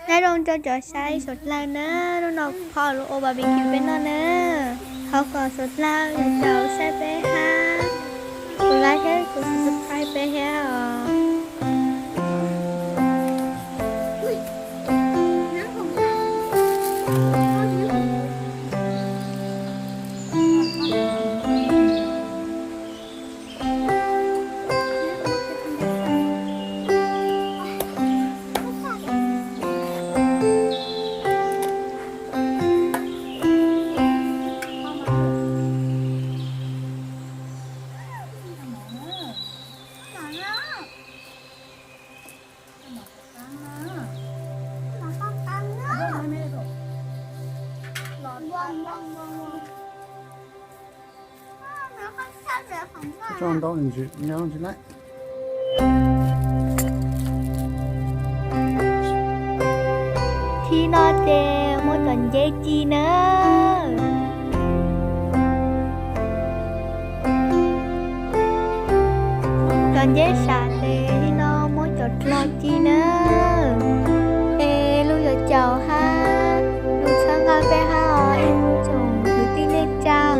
Nyob zoo rau cov saib suav dlawg na, hnub no kuv phob lug ua barbecue peb noj na. Thov kom suav dlawg caum saib peb hab, kuv like thiab kuv subscribe peb thiab os. Tso ntau ntsis nyob ntsis lawm. Thib no ces muab cov nceb ci na. Cov nceb sav tes li no muab cov dlog ci na. Es lug yuav caum hab lug txhawb nqa peb hab os ib tsoom kwv tij neej tsaa.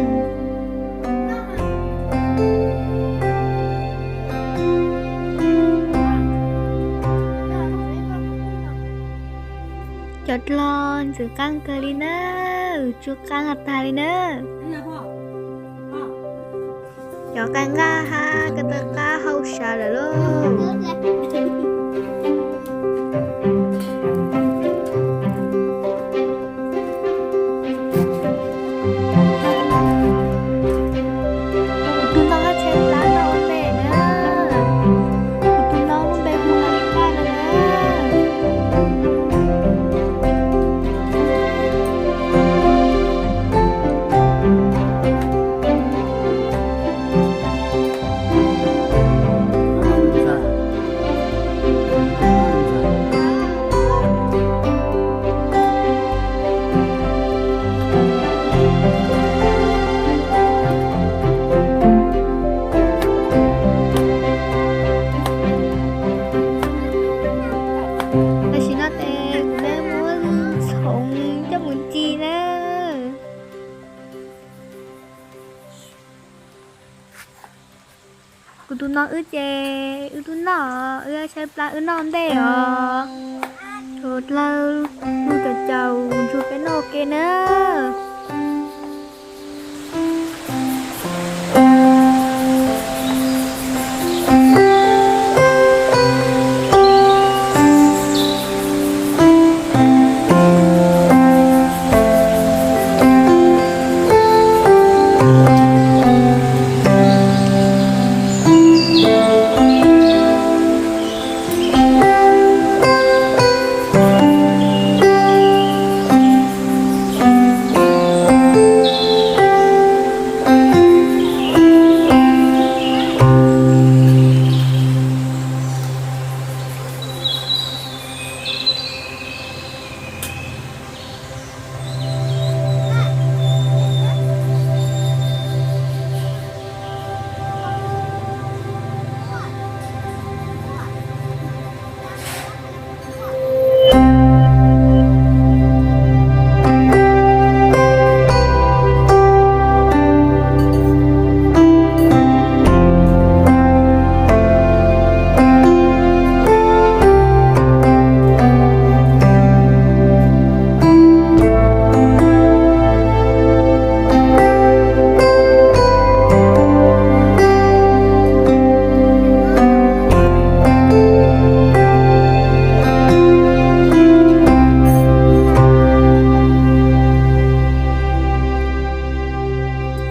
Cov dlog ntxim qaab kawg li na, tsuj qaab tag li na. Cov qaab nqaj hab ko taw qab hau sav lawm lauj. Kuv tus no tshaib plab no ua ntej na. Kuv tus no lub npe hu ua Alicaj no na. Tam sim no tes kuv muab txhoov coj mus ci na. Kuv tus no wb ces wb tub noj, wb tshaib plab wb noj ntej os. Suav dlawg lug caum caum nrug peb noj ua ke na.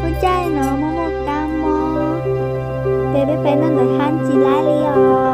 Lub caij no muaj muaj kab mob, ces peb pem noj ntawm hab tsis laib li os.